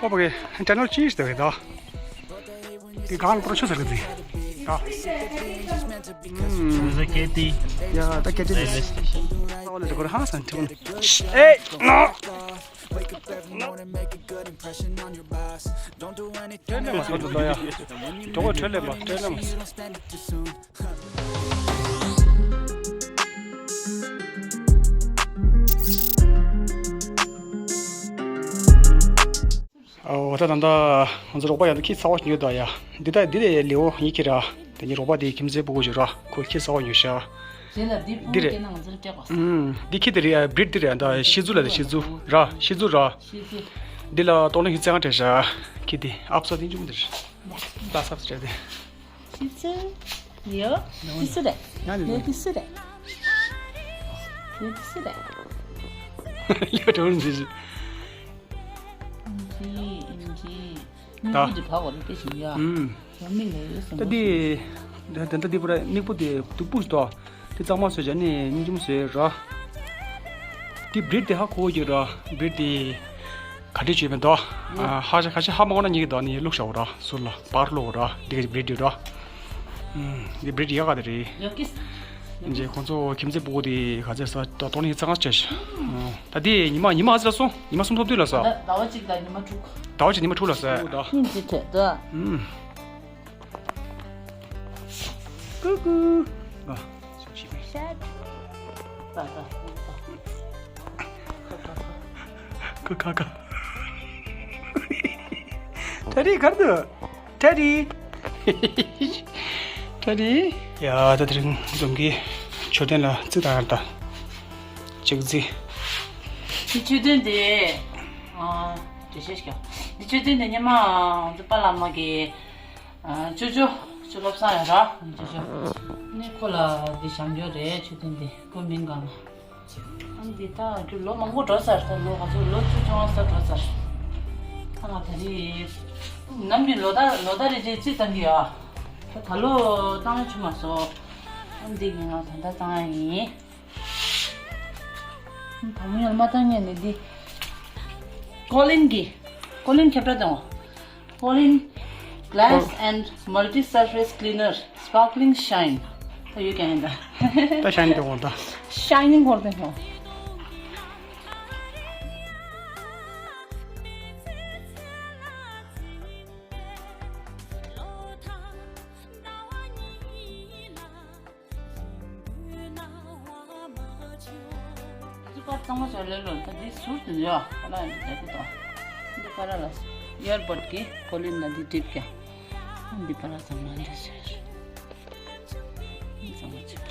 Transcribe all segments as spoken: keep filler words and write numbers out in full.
ཨོ་བ་གི་ཅེ་ནལ་ཅི་ཞིག་དེ་ད། དེ་གང་པོ་ཆུ་ཟེར་གི་ཟིག་ད། ཨུམ། ཟེར་གི་དེ། ཡ་ད་གལ་ཏེ་རེལ་ཝེ་སི་ཊེ་ཤན། ཨོ་ལེ་ཟེར་གོ་ར་ཧང་སང་ཐིམ། ཨེ་ནོ། ཁྲོད་ལས་མ་སོང་དུ་ལོ་ཡ། གྲོགས་པོ་ཁྲོད་ལས་མ་ཁྲོད་ལས་མ་སོང་། ཨོ་ད་ད་ད་ང་ཚོ་རོགས་པ་ཡང་ད་ཁྱི་ཚ་བ་ཉོས་ད་ཡ། འདི་ད་འདི་ལས་ལེའོ་ཡིན་ཁྱི་ར། དེ་ནི་རོགས་པ་དེ་ཁྱིམ་མཚེས་སྤུ་གུ་ཞིག་ར་ཁོ་ཁྱི་ཚ་བ་ཉོས་ཤག་རྗེས་ལ་འདི་འདི་ཕུང་རེད། སྐྱེ་ན་ང་ཚོར་སྤྲད་དགོས། ཨུམ། འདི་ཁྱི་དེ་རེད་ཡ། བྷི་རིཌ་དེ་རེད་ད། ཤི་ཛུ་ལ་དེ་ཤི་ཛུ་ར་ཤི་ཛུ་ར། ཤི་ཛུ། འདི་ལ་ཏོག་ལན་ཁྱི་རྩེ་གང་སྤྲད་ཤག་ཁྱི་དེ་ཨབ་ས་དེ་འཇུམ་དེ་རེད། ད་སབ་སྤྲད་དེ། ཤི་ཙི། ཡོ། ཤི་ཙི་རེད། ཡ་ལེ་ལེ། ཤི་ཙི་རེད། ཤི་ཙི་རེད། ཡ་དྲང་ཟིག་ཟིག་ཨིན་ཇི། ཨིན་ཇི། ད། མིག་པོ་ཅིག་བག་པ་རེད་དེ་བཞིན་ཡ། ཨུམ། ཡ་མིག་ལ་ཡོད་སོང་། ད་འདི། ད་ད་འདི་པར་མིག་པོ་དེ་སྡུག་པོ་ཞིག་འདུག་དེ་གཙང་མ་བཟོས་བྱས་ནས་སྙིང་རྗེ་མོ་བཟོས་ར། དེ་བྷི་རིཌ་དེ་ཧ་གོ་གི་ར། བྷི་རིཌ་དེ། ག་འདྲས་བྱས་མེད་དོ། ཨ་ཧ་ཤ་ཁ་ཤས་ཧ་མ་གོ་ན་ཉིད་ཀྱི་དོ་ནི་བླུགས་བཞག་ར། ཟུར་ལ་པར་བླུགས་ར། འདི་ག་བྷི་རིཌ་ར། ཨུམ། འདི་བྷི་རིཌ་ཡག་ག་དེ་རེད། ཡག་གི། ཡིན་ཅེ་ཁོང་ཚོ་ཁྱིམ་མཚེས་སྤུ་གུ་དེ་ག་ཚད་ས་ཏོག་ཏོག་ནི་ཚང་ཆེ་ཤི། ད་དེ་ཉི་མ་ཉི་མ་ག་ཚད་ལ་སོང་། ཉི་མ་གསུམ་ཐོབ་དུས་ལ་ས། ཟླ་བ་གཅིག་དང་ཉི་མ་དྲུག་ཟླ་བ་གཅིག་ཉི་མ་དྲུག་ལ་ས། ཨུ་ད། ཉིན་གཅིག་ཐོས་ད། ཨུམ། ཀུ་ཀུ། ཨ། ཤད། ད་ད། ཀུ་ཀ་ཀ། ད་རེས་གར་དུ། ཏེ་ཌི། ཏེ་ཌི། ཡ་ད་དེ་རིང་འཛོམས་ཀྱི་མཆོད་རྟེན་ལ་རྩི་དང་ཡར་ད། ཅིག་རྩི། འདི་མཆོད་རྟེན་དེ། ཨ། འགྲེལ་བཤད་ཞིག་འདི་མཆོད་རྟེན་དེ་སྔོན་མ་ང་ཚོ་པཱ་ལགས་མ་གི། ཨ། ཅོ་ཅོ། ཅོ་བློ་བཟང་ཡོད་ར། ཅོ་ཅོ། ནི་ཁོ་ལ་འདི་བཞེངས་རྒྱུ་རེད་མཆོད་རྟེན་དེ་ཁོ་མིང་གང་ལ། ཨ་འདི་ད་རྒྱུ་ལོ་མང་པོ་འགྲོ་ཚར། ད་ལོ་ག་ཚོད་ལོ་བཅུ་བཅོ་ལྔ་ཙམ་འགྲོ་ཚར། ཨ་ང་ད་རེས་ནམ་རྒྱུན་ལོ་ད་ལོ་ད་རེ་རེ་རྩི་བཏང་གི་ཡ། ད་ད་ལོ་བཏང་ཡ་བྱུང་མ་སོང་། ཨ་འདི་གི་ང་ད་ལྟ་བཏང་ཡ་ཡིན། ད་མོ་ཡང་མ་བཏང་ཉན་ནི་འདི། ཀོ་ལིན་གི། ཀོ་ལིན་ཁྱབ་བསྒྲགས་དང་། Korean glass and multi-surface cleaner, sparkling shine. ད་ཡོད་ཀྱང་ཡིན་ད། ད་ཤའིན་དེ་འོང་ད། ཤའིན་ནིང་གོར་དེ་འོང་། འདི་པར་གཙང་མ་བྱས་ལེ་ལོ། ད་འདི་ཟུར་དུ་ཡོད། ཁ་ལག་ཡག་པོ་དང་། འདི་ཁ་ལག་ལ་ཨེར་བོཌ་གི་ཀོ་ལིན་ལ་འདི་འགྲིག་ཀྱང་། འདི་ཁ་ལག་ཚང་མ་འདི་ཟེར། འདི་ཚང་མ་ཆེ།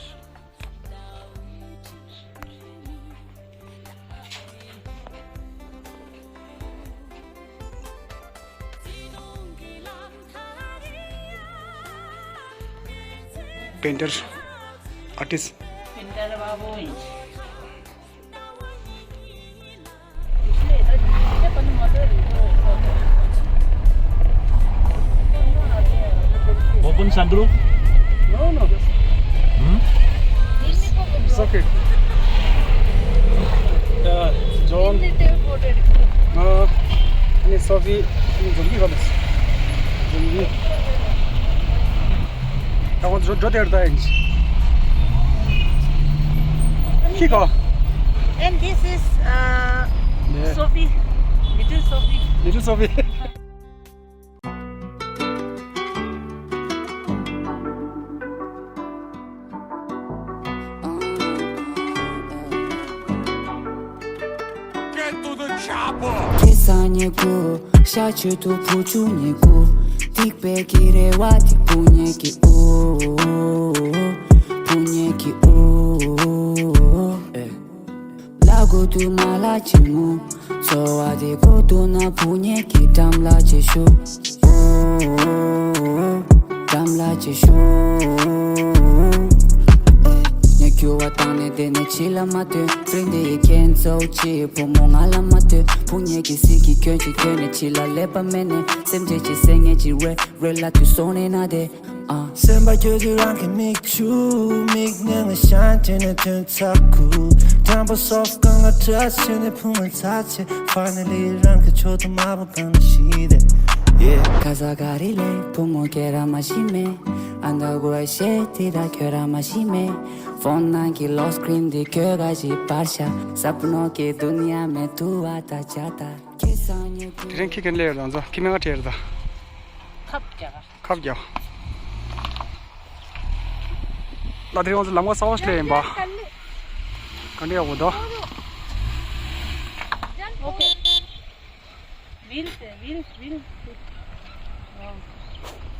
པེན་ཊར་ཨར་ཊིསི། པེན་ཊར་བ་བོ་ཡིན། Open sunroof? No, no. Hmm? It's okay. Uh, John. Uh, ini Sophie, ini Zombi kamu. Zombi. Kamu jo jo der da inch. Kiko. And this is uh, yeah. Sophie. Little Sophie. Little Sophie. Get to the chopper. Kesa nye ku, sha chu tu pu chu nye ku. Tik pe ki re wa tik pu nye ki u. Pu nye ki u. Eh. ལ་གོ་དུ་མ་ལ་ཆི་མོ། འཚོ་བ་དེ་གོ་དུ་ན་ཕུ་ཉེ་གི་འགྲམ་ལ་ཆི་ཤོ། འགྲམ་ལ་ཆི་ཤོ། ངས་ཁྱོད་བ་བཏང་ནས་དེ་ནས་ཕྱི་ལ་མ་ཐོན། སྤྲིན་དེ་ཡི་ཁྱེད་ཚོ་ཆི་བུ་མོ་ང་ལ་མ་ཐོན། ཕུ་ཉེ་གི་སི་གི་ཁྱོད་ཀྱི་ཁྱོད་ནས་ཕྱི་ལ་ལེབ་པ་མེད་ནས། སེམས་ཅན་གྱི་སེང་ངེ་ཅི་རེད་རེད་ལ་དུས་སོང་ནས་ན་དེ། ཨ། སེམས་པ་ཁྱོད་ཀྱི་རང་གི་མིག་ཆུ་མིག་ནང་ལ་ཤན་དེ་ནས་ཐོན་ཚ་ཁུ། དྲང་པོ་སོགས་གང་ལ་བཀྲ་ཤིས་ནས་ཕུང་བའི་ཚ་ཆེ། Finally རང་གི་ཕྱོགས་དུ་མ་བུ་གང་ལ་ཤི་དེ། Yeah. ཁ་ས་ག་རི་ལེ་བུ་མོ་ཁྱེད་རང་མ་ཤི་མེ། ཨ་འདའ་གོ་ཤེ་ཏི་ད་ཁྱོད་རང་མ་ཤི་མེ། ཕོན་ནང་གི་ལོག་སི་ཀི་རིན་འདི་ཁྱོད་ག་ཞིག་པར་ཤ། སབ་ནོ་གི་དུ་ནི་ཡ་མེ་དུ་བ་ད་ཅ་ད། ཁྱེད་སང་ཉོ་དེ་རིང་ཁྱི་ཁན་ལེ་ཡོད་དང་ཚོ་ཁྱི་མེ་ང་ཁྲེར་ད། ཁབ་རྒྱག་ཁབ་རྒྱག་ད་དེ་རིང་ང་ཚོ་ལམ་ཁ་གསར་པ་ཞིག་ལེ་ཡིན་པ། ག་འདྲ་ཡག་པོ་འདུག་ཝིལ་ཝིལ་ཝིལ།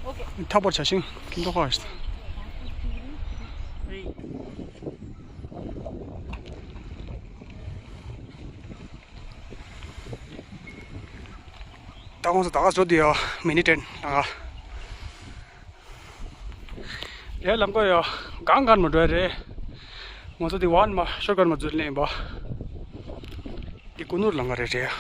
ཨོ་ཁེ། ཐག་པར་བྱ་ཞིང་ཁྱིམ་ཐོག་ཁ་ཞིག་ད་ཁོང་ཚོ་ད་ག་བཟོ་དུས་ཡོད་མི་ནི་ཏྲེན་ལ། ལས་ལམ་ཁ་ཡོད་གང་གང་མ་འགྲོ་ཡ་རེད། ང་ཚོ་དེ་ཝན་མ་ཤོར་ཀར་མ་འཛུལ་ནས་ཡིན་པ། དེ་ཀུ་ནུར་ལམ་ཁ་རེད་རེད།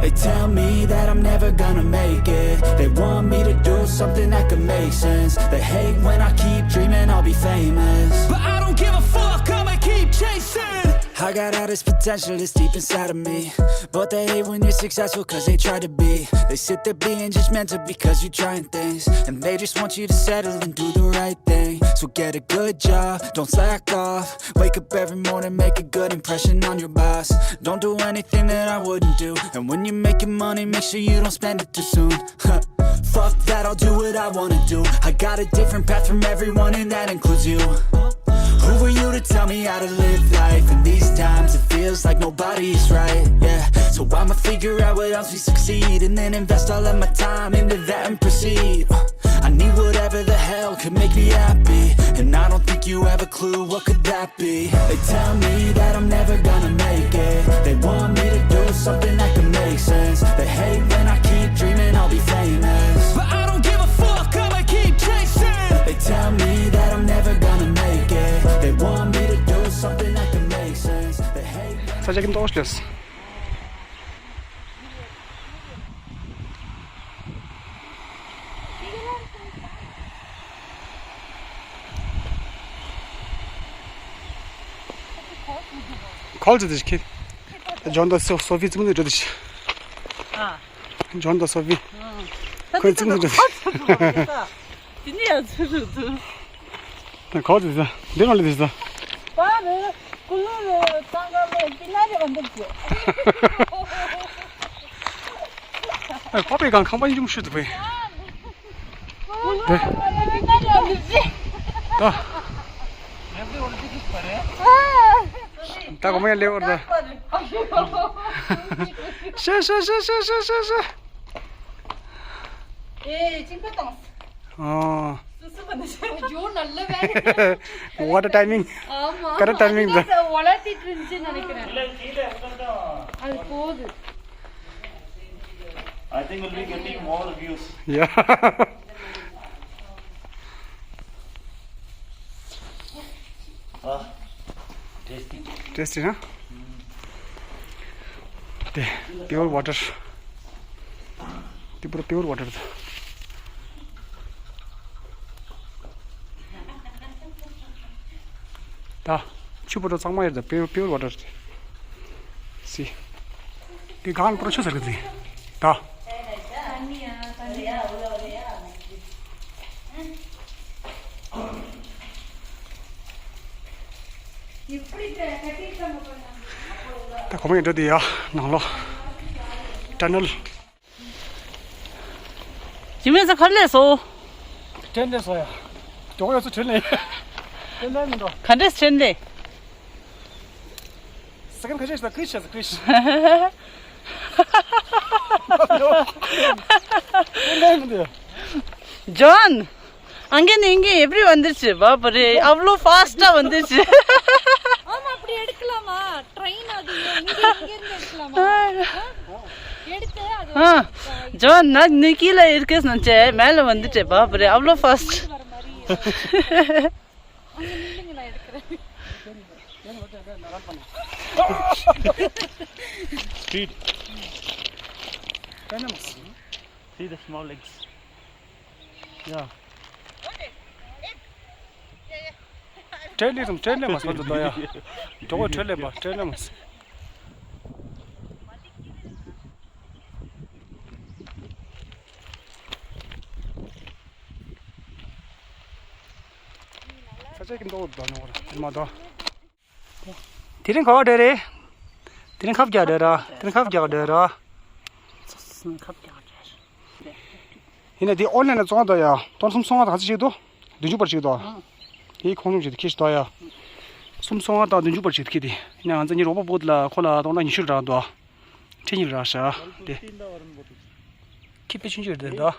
They tell me that I'm never gonna make it. They want me to do something that could make sense. They hate when I keep dreaming I'll be famous. But I don't give a fuck, I'ma keep chasing. I got all this potential that's deep inside of me. But they hate when you're successful cause they try to be. They sit there being judgmental because you're trying things. And they just want you to settle and do the right thing. So get a good job, don't slack off. Wake up every morning, make a good impression on your boss. Don't do anything that I wouldn't do. And when you're making money, make sure you don't spend it too soon. Fuck that, I'll do what I wanna do. I got a different path from everyone, and that includes you. Who are you to tell me how to live life? In these times, it feels like nobody's right, yeah. So I'ma figure out what else we succeed, and then invest all of my time into that and proceed. Uh, I need whatever the hell could make me happy, and I don't think you have a clue what could that be. They tell me that I'm never gonna make it. They want me to do something that can make sense. They hate when I keep dreaming I'll be famous. But I don't give a fuck, I'ma keep chasing. They tell me that I'm never gonna make it. They want me to do something that can make sense. They hate when ས་ཆ་ཁྱིམ་ཐོག་ལས། ཁོལ་ཙི་དེ་ཁྱེད། ཇོན་དང་སོ་སོ་ཕི་ཙི་མི་འདི་འགྲོ་དེ་ཤི། ཨ། ཇོན་དང་སོ་ཕི། ཨ། ཁོལ་ཙི་མི་འདི་འགྲོ་དེ་ཤི། དེ་ནི་ཡང་ཚུར་ཚུར་ཚུར། ད་གོ་ཙི་ཙི། འདི་རང་ལ་དེ་ཙི། པ་རེ། ཀུ་ལུ་རེ། ཚང་ག་རེ། དེ་ན་རེ་བ་འདུག་ཅེ། ཨ། པ་པའི་གང་ཁང་པ་ཡིན་ཅུང་ཤུ་དུ་པའི། ཀུ་ལུ་རེ། དེ་ན་རེ་བ་འདུག་ཅེ། ད། ད་གོ་མ་ཡ་ལེ་བར་ད། ཤ་ཤ་ཤ། ཨེ། ཅིང་པ་དང་། ཨོ། སུ་སུ་བ་ན་ཤ། ཇོ་ནལ་ལ་བ། What a timing. ஆமா. Correct timing தான். அதுதான் வளர்த்திட்டு இருந்துச்சுன்னு நினைக்கிறேன். அது போகுது. I think we'll be getting more views. Yeah. Ah, tasty. Tasty, huh? དེ། Pure water. དེ་པུར་pure water ད། ད། ཆུ་པུར་གཙང་མ་ཡོད་ད། Pure, pure water. See. དེ་གང་པུར་ཆུ་ཟེར་གི་དེ། ད། ད་གོ་མ་ཡིན་འགྲོ་དེ་ཡ་ནང་ལོགས། Tunnel. ཇི་མེད་ས་ཁར་ལས་སོ། ཏྲེན་ལས་སོ་ཡ། དོག་ཡོད་ཚོ་ཏྲེན་ལས། ཏྲེན་ལས་མི་འགྲོ། ག་འདྲས་ཏྲེན་ལས། Second ཁ་ཤས་ཤ་ཁ་ཤས། ཏྲེན་ལས་མི་འདུག་ཇོན། ཨང་ཀེ་ནི་ཨིང་ཀེ་everyone வந்துருச்சு. பாப்பரே, அவ்வளோ ஃபாஸ்டா வந்துருச்சு. ஆமா, அப்படி எடுக்கலாமா? ட்ரெயின் அது இங்க, இங்க இருந்து எடுக்கலாமா? ஆ? ஆ. ஜான், நான் நீ கீழே இருக்க நினைச்சேன், மேல வந்துட்டேன். பாப்பரே, அவ்வளோ ஃபாஸ்ட். வர மாதிரி. அங்க நில்லுங்க, நான் எடுக்கிறேன். Speed. See the small legs. Yeah. ཁྲལ་ལས་སམ་ཁྲལ་ལས་མ་སོང་ད་ཡ། གྲོགས་པོ་ཁྲལ་ལས་མ་ཁྲལ་ལས་མ་སོང་། ས་ཆ་གི་མདོག་ལྡོག་ནོ་ར་མ་དོ། དེ་རིང་ག་བ་འདྲ་རེད། དེ་རིང་ཁབ་རྒྱག་འདྲ་ར། དེ་རིང་ཁབ་རྒྱག་འདྲ་ར། ཁབ་རྒྱག་འདྲ། ཡིན་ན་དེ་ཨོན་ལན་ལ་བཙོང་དོ་ཡ། ཏོན་སུམ་སོང་བ་དང་ཚིག་ཅིག་ཏུ། བདུན་ཅུ་པར་ཅིག་ཏུ། ཨང་། དེའི་ཁོང་ཆུང་ཅིག་ཏུ་ཁྱེར་ཞིག་ཏོ་ཡ། སུམ་སོང་བ་དང་བདུན་ཅུ་པར་ཅིག་ཏུ་ཁྱེར་ཏེ། ཡིན་ན་ང་ཚོ་ཉི་རོགས་པ་པོ་ལ་ཁོ་ལ་ཏོན་ལ་ཉི་ཤུ་རག་དོ། ཁྲི་ཉིན་རག་ཤག་དེ། ཁྱི་དཔེ་ཆུང་ཆུང་རེད་འདུག་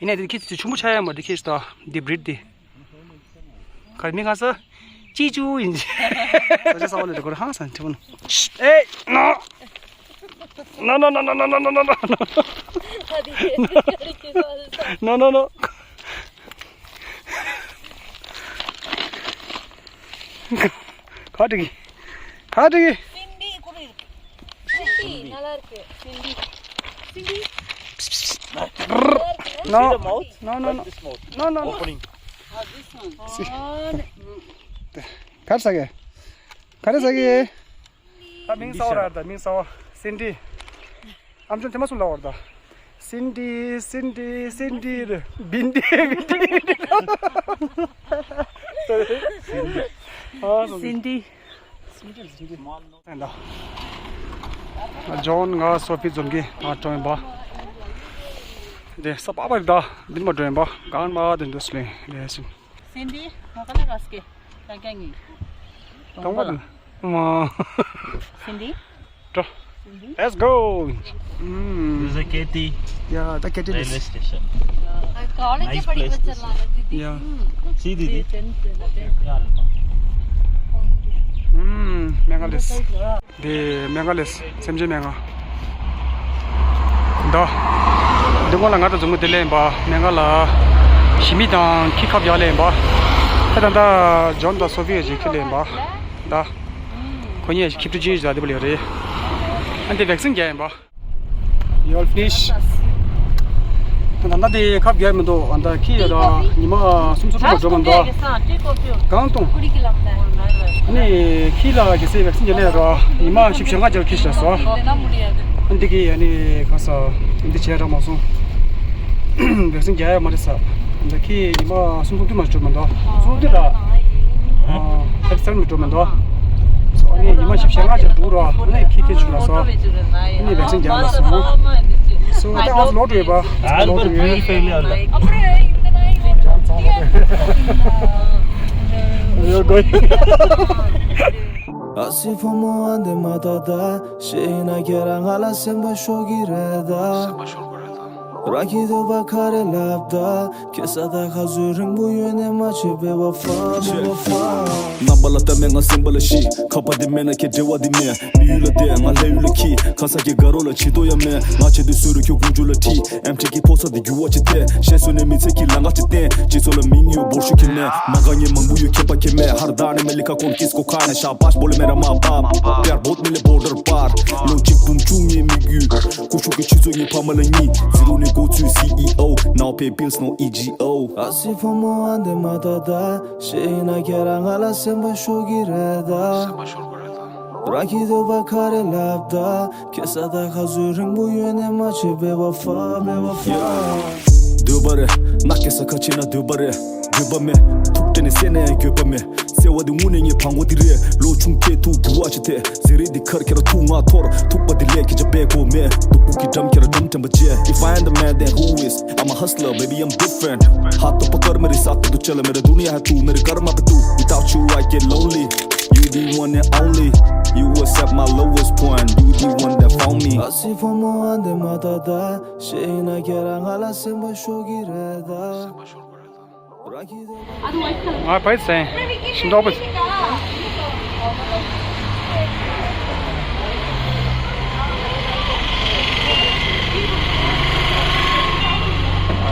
ཡིན་ནའི་དེ་ཁྱི་ཆུང་ཆུང་པོ་ཆགས་ཡ་མ་རེད་ཁྱི་ཞིག་ཏོ། འདི་བྲིད་དེ། ག་མི་ཁ་ས། ཅི་ཅུ་ཡིན། ས་ཆ་ས་བ་ལ་རེ་གོ་ར་ཧང་སང་ཁྲི་མོ། ཨེ། ནོ། ནོ་ནོ་ནོ། ནོ་ནོ་ནོ། ག་འགྲིག་ག་འགྲིག Cindy, ཁོ་རེ། Cindy, நல்லா இருக்கு. Cindy. Cindy. No. See the mouth? No, no, no. This mouth. No, no, no. Opening. Ah, this one. See. Oh, no. ག་རེ་ཟ་གི་ག་རེ་ཟ་གི་ད་མིང་གསར་བ་ར་ད་མིང་གསར་བ། Cindy. ཨམ་ཅོག་དེ་མ་སུ་ལ་བར་ད། Cindy, Cindy, Cindy རེད། བིན་ཌི་བིན་ཌི་བིན་ཌི། Sorry. Cindy. ཨ་སོ། Cindy. ཇོན་ང་སོ་ཕི་འཛོམས་ཀྱི་ང་ཀྲོ་ཡིན་པ། དེ་ས་པག་པ་རེད་ད། འདི་མ་ཀྲོ་ཡིན་པ། གང་མ་དེ་འདུག་སླེ་ལེ་སིན། Cindy, ང་ག་ན་ག་སྐད། ཀྱང་ཀྱང་ངི། དང་པོ་དེ། མ། Cindy. ཀྲོ། Cindy. Let's go. ཨུམ། This is Katy. Yeah, the Katy railway station. Nice place. Yeah. See, Didi. ཨུམ། མེ་ག་ལེ་སི། དེ་མེ་ག་ལེ་སི། སེམས་ཅན་མེ་ག་ད། འདི་སྔོན་ལ་ང་དང་འཛོམས་གི་དེ་ལེན་པ་མེ་ག་ལ། ཞི་མི་དང་ཁྱི་ཁབ་རྒྱག་ལེན་པ། ད་ད་ད་ཇོན་དང་སོ་ཕི་ཡ་ཞིག་ཁྱི་ལེན་པ། ད། ཁོ་གཉིས་ཤིག་ཁྱི་ཕྲུག་ཅིག་ཡོད་ཅག་དེ་པོ་ལེ་རེད། ཨ་འདི་བེག་སིན་རྒྱག་ཡིན་པ། You all finish. ད་ད་དེ་ཁབ་རྒྱག་མི་འདུག་ཨ་ད་ཁྱི་ཡོད་ད་ཉི་མ་སུམ་ཅུ་སུམ་ཅུ་འགྲོ་མི་འདུག་གང་གཏོང་། ཨ་ནི་ཁྱི་ལ་གི་སེ་བེག་སིན་རྒྱག་ལེ་ར་ཉི་མ་བཞི་བཅུ་ཞེ་ལྔ་རྒྱག་ཁྱི་ཤ་སོ། ཨ་འདི་གི་ཨ་ནི་ག་ས་འདི་བྱས་ར་མ་སོང་། བེག་སིན་རྒྱག་ཡ་མ་རེད་ས། ད་ཁྱི་ཉི་མ་སུམ་སྟོང་བདུན་མ་འགྲོ་མི་འདུག་སུམ་སྟོང་བདུན་ར། ཨ་ད་གསར་མི་འགྲོ་མི་འདུག་ཨ་ནི་ཉི་མ་བཞི་བཅུ་ཞེ་ལྔ་ཅིག་འགྲོ་ར་ཨ་ནི་ཁྱི་ཁྱི་ཆུ་ལ་སོ། ཨ་ནི་བེག་སིན་རྒྱག་ལ་སོ། སོ་ད་ཨ་ལོ་འགྲོ་ཡོད་པ། ཨ་ལོ་འགྲོ་ཡོད། You're going. ཨ་སི་ཕོ་མོ་ཨ་འདི་མ་ད་ད། ཤེས་ན་ཁྱེད་རང་ང་ལ་སེམས་པ་ཤོར་གི་རེད་ད། སེམས་པ་ཤོར་གི་རེད་ད། ར་ཁི་དོ་བ་ཁ་རེ་ལབ་ད། ཁེ་ས་ད་ཁ་ཟུ་རིང་པོ་ཡོད་ནས་མ་བྱེད་པའི་བ་ཧྥ་བའི་བ་ཧྥ། རྣམ་པ་ལ་ལྟ་མེད་ང་སེམས་པ་ལ་ཤི། ཁ་པ་དེ་མེད་ན་ཁྱེད་འབྲེལ་བ་དེ་མེད། མི་ཡུལ་ལ་བསྡད་ང་ལྷ་ཡུལ་ལ་ཁྱི། ཁ་ས་ཁྱེད་དགའ་རོགས་ལ་བྱེད་དོ་ཡ་མེད། ང་བྱེད་དུས་སུ་རུ་ཁྱོད་ཀུན་སྤྱོད་ལ་ཁྲིད། ཨེམ་ཁྲི་གི་ཕོ་ས་དེ་རྒྱུ་བ་ཅི་ཐད། ཤེས་སོ་ནས་མི་ཚེ་གི་ལང་ཀ་ཅི་བསྟན། སྤྱི་ཚོགས་ལ་མིང་ཡོད་འབོར་ཤུགས་ཁྱེར་ནས། མ་དགའ་ཉེ་མང་པོ་ཡོད་ཁྱད་པར་ཁྱེད་མེད། ཧར་ད་ནས་མེ་ལི་ཁ་ཀོན་ཀིས་ཀོ་ཁ་ནས་ཤ་པ་ཤ་བོ་ལེ་མེ་ར་མ་པ། པེར་བོད་མི་ལེ་བོར་ཌར་པར། ལོ་གཅིག་འབུམ་བཅུ་ངའི་མི་རྒྱུད། ཀུ་ཤུ་གི་ཆུ་ཚོད་ངའི་ཕ་མ་ལ་གཉིས། ཛི་རོ་ནས་འགོ་ཚུགས་སི་ཨི་ཨོ། Now pay bills no E G O. ཨ་སི་ཕོ་མོ་ཨ་འདི་མ་ད་ད། ཤེས་ན་ཁྱེད་རང་ང་ལ་སེམས་པ་ཤོར་གི་རེད་ད། ར་ཁི་དོ་བ་ཁ་རེ་ལབ་ད། ཁེ་ས་ད་ཁ་ཟུ་རིང་པོ་ཡོད་ནས་མ་བྱེད་པའི་བ་ཧྥ་བའི་བ་ཧྥ། འདོད་པ་རེད། ན་ཁེ་ས་ཁ་ཕྱེ་ན་འདོད་པ་རེད། འདོད་པ་མེད། ཐུག་སྤྲད་ནས་བསད་ན་ཡང་འགྱོད་པ་མེད། བསད་པ་དེ་དངོས་གནས་ངའི་བང་བ་དེ་རེད། ལོ་ཆུང་ཁྱེད་ཐུག་རྒྱུ་བ་ཅི་ཐད། ཟེར་རེད་འདི་ཁར་ཁྱེད་ར་ཐུག་ང་ཐོར། ཐུག་པ་དེ་ལས་ཁྱེད་ཅག་པའི་གོ་མེད། སྡུག་པོ་གི་འགྲམ་ཁྱེད་ར་འགྲམ་དྲན་པ་བརྗེད། If I am the man then who is? I'm a hustler, baby, I'm different. ཧ་ཏོ་པ་ཀར་མེ་རི་ས་ཏུ་ཏུ་ཅལ་མེ་ར་དུ་ནི་ཧ་ཏུ་མེ་རི་ཀར་མ་པ་ཏུ། Without you, I get lonely. You the one and only. You accept my lowest point. You the one that found me. ཨ་སི་ཕོ་མོ་ཨ་འདི་མ་ད་ད། ཤེས་ན་ཁྱེད་རང་ང་ལ་སེམས་པ་ཤོར་གི་རེད་ད། ར་ཁི་དོ་བ། ང་པའི་སེང་ཤིང་ཏོག་པའི།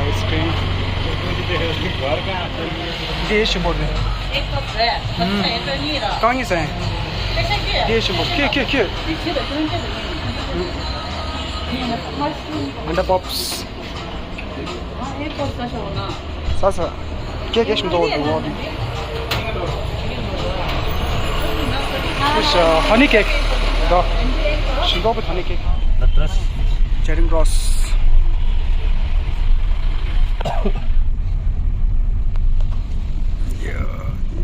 Ice cream. འདི་ཞིམ་པོ་རེད། ཨུམ། རྐང་གཉིས་ཟེར། འདི་ཞིམ་པོ། ཁྱོད་ཁྱོད་ཁྱོད། ཨན་ཌ་པོབ་སི། ས་ས། ཁྱོད་ཁྱོད་ཞིམ་པོ་འདུག་ཨོ་དེ། This uh, honey cake. The Singapore honey cake. Cherry blossom. Yeah,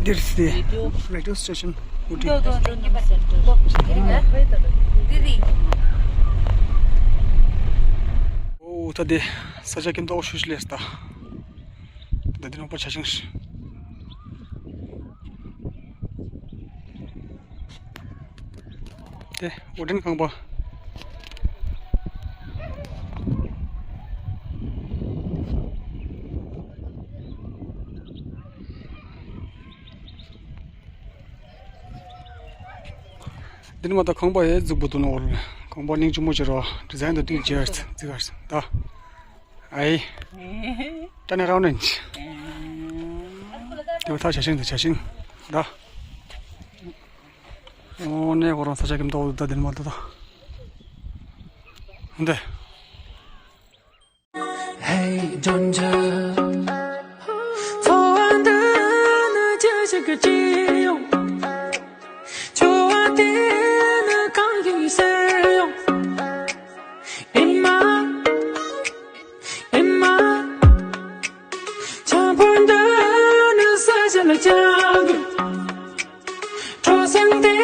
this is the radio station. Oh, ད་དེ་ས་ཆ་སྐྱིད་མདོག་ཤུ་ཤུ་ལས་ད། ད་དེ་ནང་པ་ཆ་ཤིང་། དེ་ཨོ་ཌེན་ཁང་པ། འདི་ནི་མ་ད་ཁང་པ་ཡེ་རྫིག་པོ་འདུག་ནོ། ཁང་པ་སྙིང་རྗེ་མོ་ཅིག་རོ། ཌི་ཛའིན་དང་དེ་ཇེར་རྫིག་ག་ད། ཨའི། ད་ནི་རང་ནན་ཅི། དེ་བ་ད་བྱ་ཤིང་དང་བྱ་ཤིང་ད། ཨོ་ནེ་ཁོ་རང་ས་ཆ་སྐྱིད་མདོག་ད་འདི་ནི་མ་ད་ད། འདི། Hey, Georgia. ཚོར་བ་འདི་ནི་ཅི་ཞིག་གི་ཅི་ཡོང་། ཚོར་བ་དེ་ནི་གང་ཡིན་ཟེར་ཡོང་། ཨེ་མ། ཨེ་མ། ཆང་ཕོར་འདི་ནི་ས་ཆ་ལ་བཅག་དགོས། གྲོ་སེང་དེ་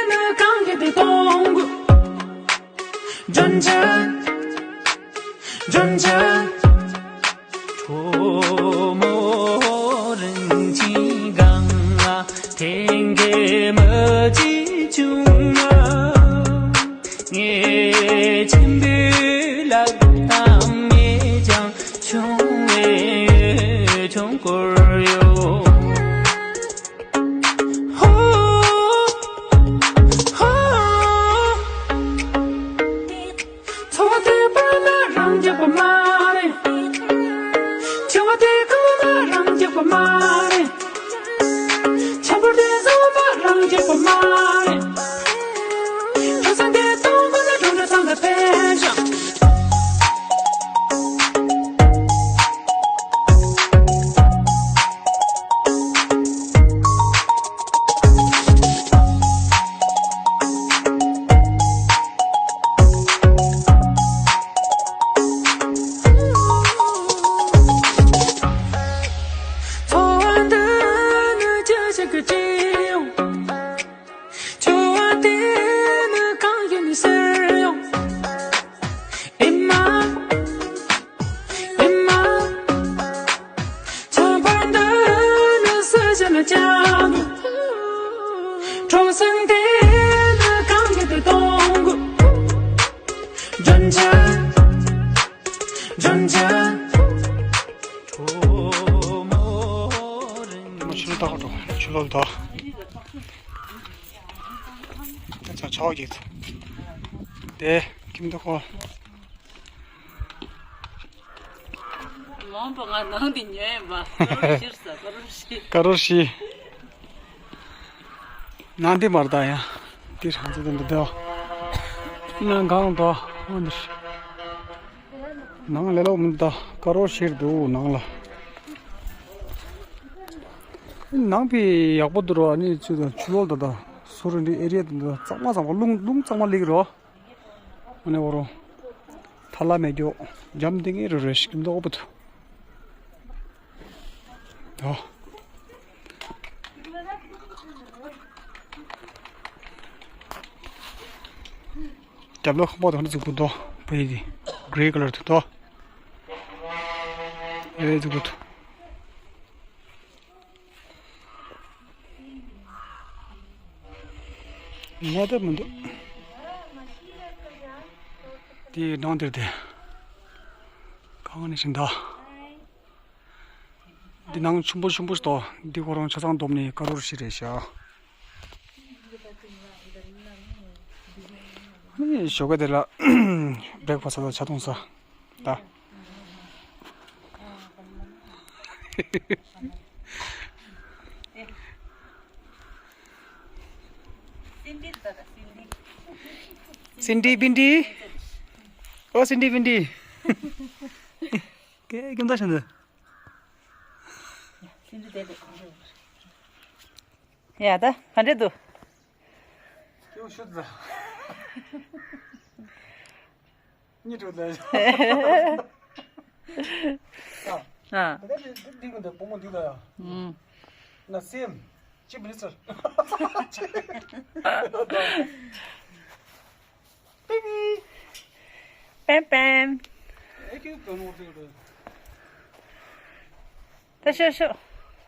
ནི་གང་གི་དེ་གཏོང་དགོས། འཇོན་ཆ། འཇོན་ཆ། གྲོ་མོ་རིན་ཆེན་སྒང་ལ་དེང་གི་མི་གཅིག་བྱུང་ན། ངའི་ཆེན་པོའི་ལག་གདང་མེད་ཀྱང་ཆུང་བའི་ཆུང་སྐོར་ཡོད། ཧོ། ཧོ། ཚོར་བ་དེ་པ་མ་རང་རྒྱབ་པ་མ་རེད། ཆེ་བ་དེ་ཁོ་མ་རང་རྒྱབ་པ་མ་རེད། ཆེན་པོ་དེ་བཟོ་མ་རང་རྒྱབ་པ་མ་རེད། ཁྱོད་ཚང་དེ་གཏོང་དགོས་ན་གྲོང་ཁྱེར་ཚང་ལ་ཕེབས་ཤོག་ཚོར་བ་འདི་ནི་ཅི་ཞིག་གི་ཅི་ཡོང་། ཚོར་བ་དེ་ནི་གང་ཡིན་ཟེར་ཡོང་། ཨེ་མ། ཨེ་མ། ཆང་ཕོར་འདི་ནི་ས་ཆ་ལ་བཅག་དགོས། གྲོ་སེང་དེ་ནི་གང་གི་དེ་གཏོང་དགོས། འཇོན་ཆ། འཇོན་ཆ། གྲོ་མོ་རིན་ཆེན་ཆུ་ལོག་འགྲོ། ཆུ་ལོག་འགྲོ། ད་ཆ་ཆའོ་གྱིས། དེ་ཁྱིམ་དུ་ཁོ། མང་པོ་ང་ནང་དེ་ཉོས་ཡིན་པ། ཀ་རོར་ཤི་ཟ། ཀ་རོར་ཤི། ཀ་རོར་ཤི། ནང་དེ་མར་ད་ཡང་། དེ་རང་ཚོ་དེ་འདི་འདི། ནང་གང་དུ་འོ་འདི། ནང་ལས་ལོག་མི་ད་ཀ་རོར་ཤིར་འདུག་ནང་ལ། ནང་པའི་ཡག་པོ་འདུག་རོ། ཨ་ནི་ཆུ་དང་ཆུ་ལོག་ད་ད་སོ་རུ་འདི་ཨེ་རི་ཡ་དེ་འདི་གཙང་མ་གཙང་མ་རླུང་རླུང་གཙང་མ་སླེབས་རོ། ཨ་ནི་འོ་རོ། ཐ་ལ་མེད་རྒྱུ། འཇམ་ཐིང་ངེ་རུ་རེ་ཞིག་མདོག་པོ་འདུག་ཨོ། རྒྱབ་ལོགས་ཁང་པ་དང་ནི་གཟུགས་པོ་འདུག་པ་ཡི་དེ། གྷི་རེ་ཀ་ལར་དུ་འདུག་ཨེ་གཟུགས་པོ་འདུག་ཉལ་ཐབས་མི་འདུག་དེའི་ནང་དེར་དེ། གང་ནས་ཤིང་ད། འདི་ནང་ཆུང་པོ་ཆུང་པོ་ཞིག་འདུག་འདི་ཁོ་རང་ཆ་ཚང་བསྡོམས་ནས་ཀ་རོར་ཤི་རེད་ཤག་ཨ་ནི་ཞོགས་ཀ་དེ་ལ་བྷེ་རེག་ཕ་སི་དང་ཇ་འཐུང་ས། ད། སིན་ཌི་བིན་ཌི། ཨོ་སིན་ཌི་བིན་ཌི། ཀེ་ཀེམ་ད་ཤན་ད། ཡ་ད་ག་འདྲ་འདུག་ཤུ་ཙ། གཉིད་འགྲོ་ཙ། ཨ། ད་ལྟ་འདི་འདི་འདི་བུ་མོ་འདི་ལ་ཡ། ཨུམ། ན་སེམས། ཅི་མི་ཚར། པེ་པེ། པེམ་པེམ། ཨེ་ཁྱོད་དོན་འོ་ཚོད་རེད། ད་ཤོག་ཤོག་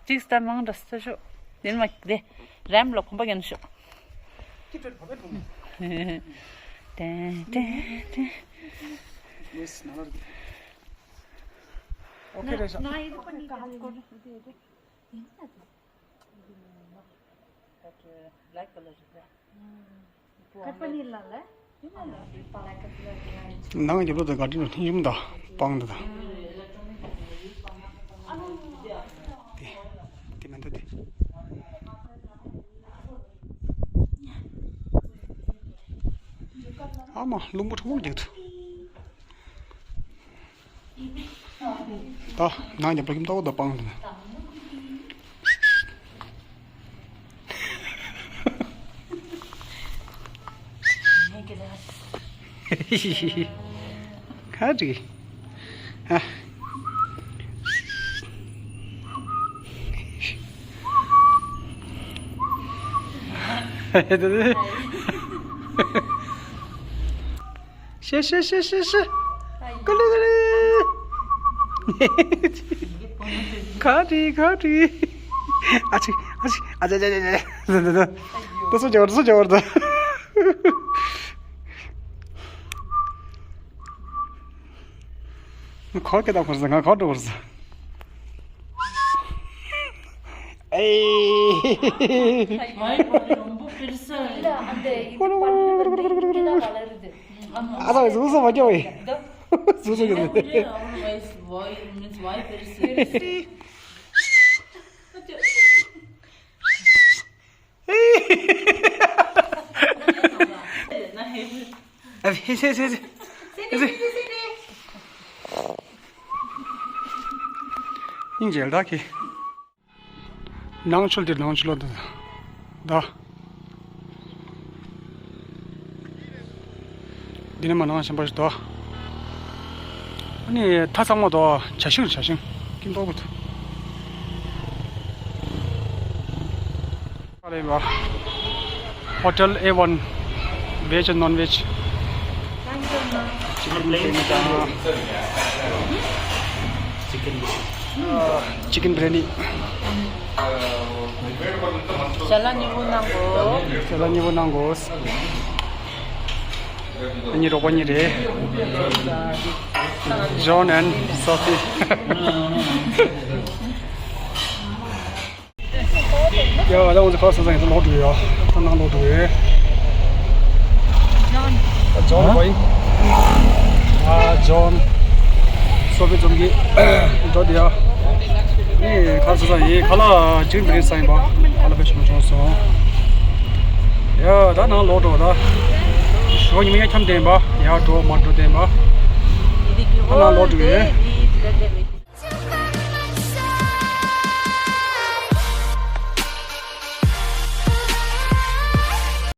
ཅིག་སྟབས་མང་འདྲ་ས་ཤོག་དེ་མ་དེ་རེམ་ལ་གོམ་པ་རྒྱག་ན་ཤོག་ཏན་ཏན་ཏན། ཨོ་ཁེ་རེད་ཤག་ནང་རྒྱབ་ལོགས་དང་ག་དྲིན་ཐེངས་གསུམ་དང་སྤང་དང་། དེ་དེ་མེད་འདུག་དེ། ཨ་མ་རླུང་བུ་ཕྲ་མོ་རྒྱག་ཐུབ། ད་ནང་གི་ཕ་ཁྱིམ་ལྟ་བུ་ད་སྤང་དང་། ག་འགྲིག་ཨ། ཤེ་ཤེ་ཤེ་ཤེ་ཤེ། ཀུ་ལི་ཀུ་ལི། ག་འགྲིག་ག་འགྲིག་ཨ་ཅི་ཨ་ཅི་ཨ་ཅི་ཨ་ཅི་ཨ་ཅི། ད་སུ་ཇོར་སུ་ཇོར་ད། ཁོ་སྐད་བཏང་བར་ཟ། ང་ཁོ་འགྲོ་བར་ཟ། ཨེ། ཨ་ད་ཟུག་སོ་མ་སྐྱོ་བའི། ཟུག་སོ་ཡོད། སྙིང་རྗེ་ལ་ད་ཁྱེད། ནང་ཆུ་འདི་ནང་ཆུ་ལོ་འདི་ད། འདི་ནས་མ་ནང་ཞིམ་པ་ཞིག་དོ། ཨ་ནི་ཐ་ཚང་མ་དོ་བྱ་ཤིང་བྱ་ཤིང་ཀིན་ཏོག་གི་ཐུ། ཨ་ལེ་བ། Hotel A one veg and non veg. Chicken biryani དང་། Chicken biryani. ཞལ་ལག་མཉེས་པོ་གནང་དགོས། ཞལ་ལག་མཉེས་པོ་གནང་དགོས། ཨ་ནི་རོགས་པ་གཉིས་རེད། John and Sophie. ཡ། ད་ང་ཚོ་ཁ་ལག་ཟ་ས་ཡིན་ད་ལོག་འགྲོ་ཡོད། ད་ནང་ལོག་འགྲོ་ཡོད། ཇོན་ཧ་ཡིན། ཨ་ཇོན། སོ་པའི་འཛོམས་ཀྱི་འགྲོ་དེ་ཡ། ཨེ་ཁ་ལག་ཟ་ས་ཡིན། ཁ་ལག་ཅིག་མི་རིགས་ས་ཡིན་པ། ཁ་ལག་དཔེ་ཞིམ་པོ་བྱུང་སོང་། ཡ། ད་ནང་ལོག་འགྲོ་ད། ཞོགས་ཉི་མ་ཡ་འཁྱམ་བསྡད་པ། ཡ་འགྲོ་མ་འགྲོ་བསྡད་པ། ད་ནང་ལོག་འགྲོ་ཡོད།